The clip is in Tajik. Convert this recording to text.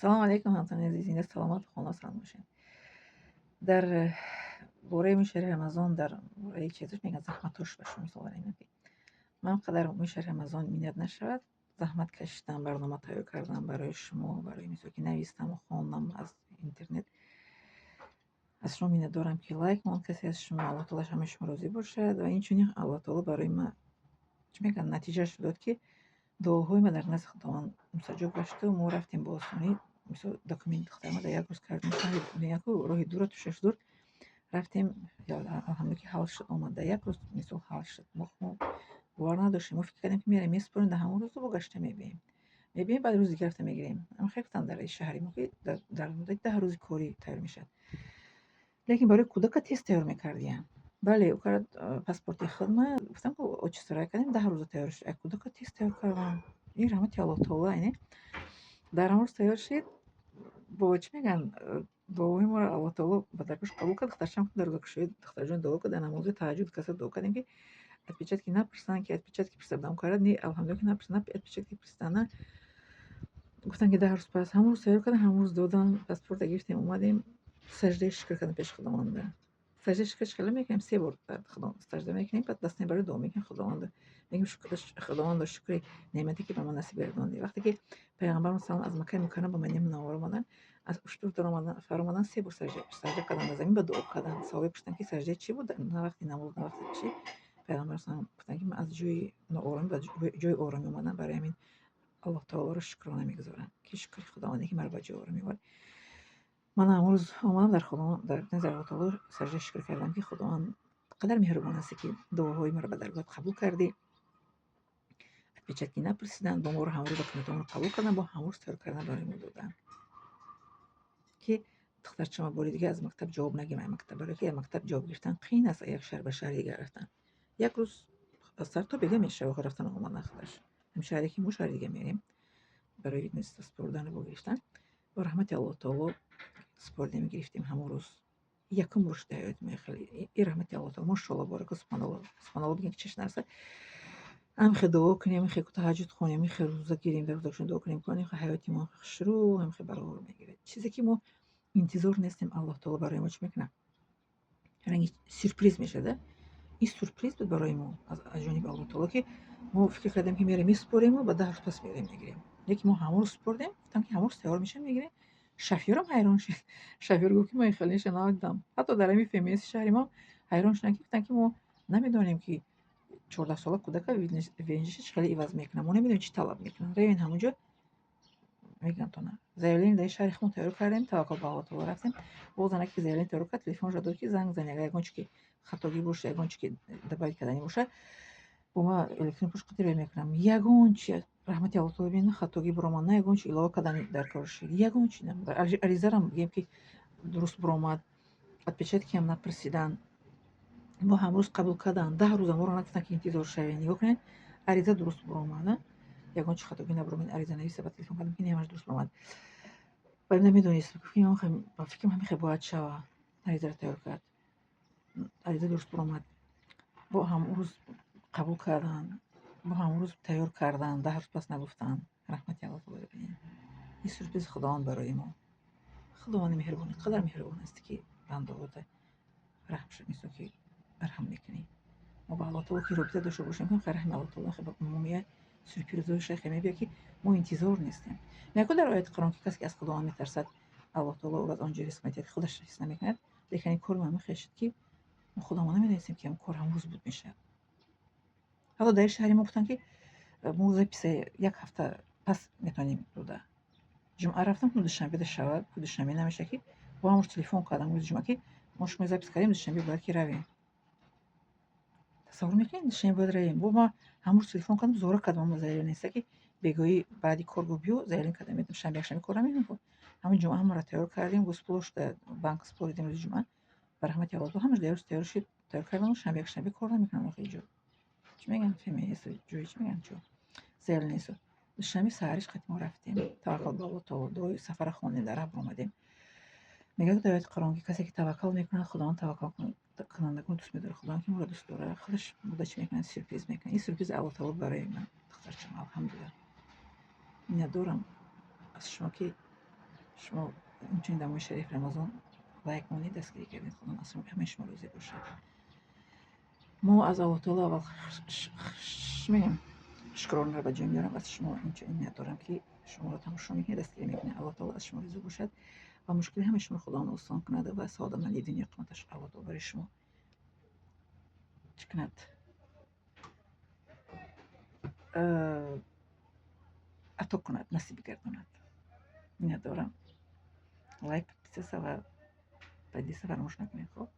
Салому алейкум, ҳамватанони азиз, зинда, саломат, хона салом бошед. Дар бораи моҳи Рамазон, дар бораи чизош мегӯянд, заҳматош ба шумо мисол барем, ки ман қадар моҳи Рамазон миннат нашавад, заҳмат кашидам, барнома тайёр кардам барои шумо, барои мисол ки навистаму хондам аз интернет. Аз шумо миннатдорам, ки лайк монд касе аз шумо. Аллоҳ таоло ҳамаи шумо розӣ бошад. Ва инчунин Аллоҳ таоло барои ман, чӣ мегӯянд, натиҷааш дод, ки дуоҳои ман дар назди Худованд мустаҷоб гашту мо рафтем бо осонӣ. Мисол, документи духтарма дар як рӯз кардем, яку роҳи дура тушаш дур рафтем, алҳамдулилла, ки ҳал шуд, омад, дар як рӯз мисол ҳал шуд. Мо бовар надоштем, мо фикр кардем, ки мерем, месупорем, дар ҳамон рӯзу бо гашта мебием, мебием, баъд рӯзи дигар рафта мегирем. Хел гуфтанд дар шаҳри мо, ки дар муддати 10 рӯзи корӣ тайёр мешавад, лекин барои кӯдака тез тайёр мекардиям. Бале, ӯ кард паспорти худма, гуфтам, ки отчество рай кардем, 10 рӯза тайёр шуд. Кӯдака тез тайёр кардам. Ин раҳмати Аллоҳ таоло, айне дар ҳамон рӯз тайёр шид. Бо чӣ мегӯянд, дуоҳои моро Аллоҳ таоло ба даргоҳаш қабул кард. Духтарчаам дар рӯзакушоӣ, духтарҷон, дуо кард, дар намози таҳаҷҷуд каса дуо кардем, ки отпечатки напурсанд, ки отпечатки пурсида кард. Не, алҳамдулилла, ки напурсанд, отпечатки пурсиданд. Гуфтанд, ки 10 рӯз пас. Ҳамон рӯз тайёр кардам, ҳамон рӯз додам, паспорта гирифтем, омадем, саждаи шукр кардем пеши Худованда. Саждаи шукр чӣ хеле мекунем? Се бор сажда мекунем, баъд даст мебарем, дуо мекунем Худованда, мегӯем: «Худовандо, шукри неъмате, ки ба ман насиб гардондӣ». Вақте ки Пайғамбар салом аз Маккаи Мукаррам ба Мадинаи Мунаввара омаданд, аз уштур фаромаданд, се бор сажда карданд дар замин ба дуо карданд. Саҳобе пурсиданд, ки саждаи чӣ буд? На вақти намоз, на вақти чӣ. Пайғамбар салом гуфтанд, ки ман аз ҷои ноороми ба ҷои оромӣ омадам, барои ҳамин Аллоҳ таолоро шукрона мегузорам, ки шукри Худованде, ки маро ба ҷои оромӣ овард. Ман ҳамон рӯз омадам, дар Худованд, дар назари Аллоҳ таоло саждаи шукр кардам, ки Худованд қадар меҳрубон ҳастӣ, ки дуоҳои маро ба даргоҳат қабул кардӣ. Отпечатки напурсиданд, бо моро ҳамон рӯз документҳоро қабул карданд, бо ҳамон рӯз тайёр кардан барои мо доданд, ки духтарчама бори дига аз мактаб ҷавоб нагирам, ай мактаб, барое ки аз мактаб ҷавоб гирифтан қиин аст. Як шаҳр ба шаҳри дигар рафтан як рӯз аз сар то бега мешава, рафтану омадан худаш. Ҳам шаҳре ки мо шаҳри дига мерем барои супордану бо гирифтан. Бо раҳмати Аллоҳ таоло супордем, гирифтем ҳамон рӯз. Якум рӯз дар ҳаёти мо хеле и раҳмати Аллоҳ таоло, мошоалло, борака, субҳаналло, субҳаналло бигем, ки чиш нарасад. Ҳамихе дуо кунем, ҳамихе таҳаҷҷуд хонем, ҳамихе рӯза гирем, дар рӯзакушон дуо кунем, ҳамихе ҳаёти мо хушрӯ, ҳамихе баровар мегирад. Чизе ки мо интизор нестем, Аллоҳ таоло барои мо чӣ мекунад? Ранги сюрприз мешавад. Ин сюрприз буд барои мо аз ҷониби Аллоҳ таоло, ки мо фикр кардем, ки мерем, месупорему ба 10 рӯз пас мерем, мегирем, лекин мо ҳамон рӯз супордем, гуфтам, ки ҳамон рӯз тайёр мешавем, мегирем. Шофёрам ҳайрон шуд. Шофёр гуфт, ки ман хелеша надидам. Ҳатто дар ҳамин ФМС шаҳри мо ҳайрон шуданд, ки гуфтанд, ки мо намедонем, ки 14сола кӯдака ВНЖ чӣ хеле иваз мекунад, мо намедонем, чӣ талаб мекунанд, равем ҳамонҷо, мегӯям тона. Заявление дар шаҳри худмон тайёр кардем, таваккул ба Аллоҳ таоло рафтем. Боз занаке, ки заявление тайёр кард, телефонашро дод, ки занг зани, агар ягон чи ки хатогӣ боша, ягон чи ки добавить карданӣ бошад, бо ма электронный почта қатӣ рӯй мекунам. Ягон чи, раҳмати Аллоҳ таоло, бин, хатогӣ биромад, на ягон чи илова кардани дар кор шуд, ягон чи. Аризарам бигем, ки дуруст биромад, отпечаткиам напурсиданд, бо ҳамрӯз қабул карданд. 10 рӯза моро нагуфтанд, ки интизор шавед. Нигоҳ кунед, ариза дуруст биромад, ягон чи хатогӣ набиромад. Аризанависа ба телефон кардам, ки ҳамаш дуруст биромад. Ва намедонист, ба фикрам ҳамин бояд шава. Аризаро тайёр кард, ариза дуруст биромад, бо ҳамон рӯз қабул карданд, бо ҳамон рӯз тайёр карданд, 10 рӯз пас нагуфтанд. Раҳмати Аллоҳ таоло, бибинед, ин сюрпризи Худованд барои мо. Худованди меҳрубон, қадар меҳрубон ҳастӣ, ки бандаҳота раҳм мисол ки раҳм мекунӣ. Мо ба Аллоҳ таоло ки робита дошта бошем, раҳми Аллоҳ таоло мо меяд, сюрпризҳои шайхе мебиёд, ки мо интизор нестем. Мегӯ дар ояти Қуръон, ки касе ки аз Худованд метарсад, Аллоҳ таоло ӯро аз он ҷо ризқ медиҳад, ки худаш ҳис намекунад. Лекин ин кори мо хел шуд, ки мо худамон намедонистем, ки ҳамн кор ҳамон рӯз буд мешавад. Ҳатто дар шаҳри мо гуфтанд, ки мо записа як ҳафта пас метавонем дода. Ҷумъа рафтам, душанбеда шавад, душанбе намешавад, ки бо ҳамон рӯз телефон кардам, рӯзи ҷумъа, ки мо шумо запись кардем, душанбе бояд ки равем. Тасаввур мекунед, душанбе бояд равем. Бо ма ҳамон рӯз телефон кардам, зора кардам, заявление неста, ки бегоҳӣ баъди кор гуфт: «Биё, заявление кардам». Шанбе, якшанбе кор намекунем. Ҳамин ҷумъа ҳамаро тайёр кардем, госпулошда банк супоридем рӯзи ҷумъа. Ба раҳмати Аллоҳ ҳамаш дар рӯз тайёр шуд, тайёр кардам. Шанбе, якшанбе кор намекунам охи ҷо. Чӣ мегӯянд, ФМС, ҷои чӣ мегӯянд, ҷо заявление несту. Душанбе саҳариш қати мо рафтем, таваккал ба Аллоҳ таоло, дуои сафара хондем, дар раҳ баромадем. Мегӯяд дар ояти Қуръон, ки касе ки таваккал мекунад, Худованд таваккалкунандагонро дӯст медорад. Худованд ки моро дӯст дорад, худаш буда чӣ мекунад? Сюрприз мекунад. Ин сюрпризи Аллоҳ таоло барои ман, духтарчам. Алҳамдулилла, миннатдорам аз шумо, ки Шумо инчунин дар моҳи шариф Рамазон лайк монед, дастгирӣ кардед. Худо аз ҳамаи шумо розӣ бошад. Мо аз Аллоҳ таоло аввал мегӯям, шукронаро ба ҷой меорам. Аз шумо инчунин ният дорам, ки шуморо тамошо мекунед, дастгирӣ мекунед. Аллоҳ таоло аз шумо розӣ бошад ва мушкили ҳамаи шумо Худованд осон кунад ва саодатманди дунё қиматаш Аллоҳ таоло барои шумо чӣ кунад, ато кунад, насиб гардонад. Ният дорам, лайк, подписаться ва поделиться фаромӯш накунед. Хоб.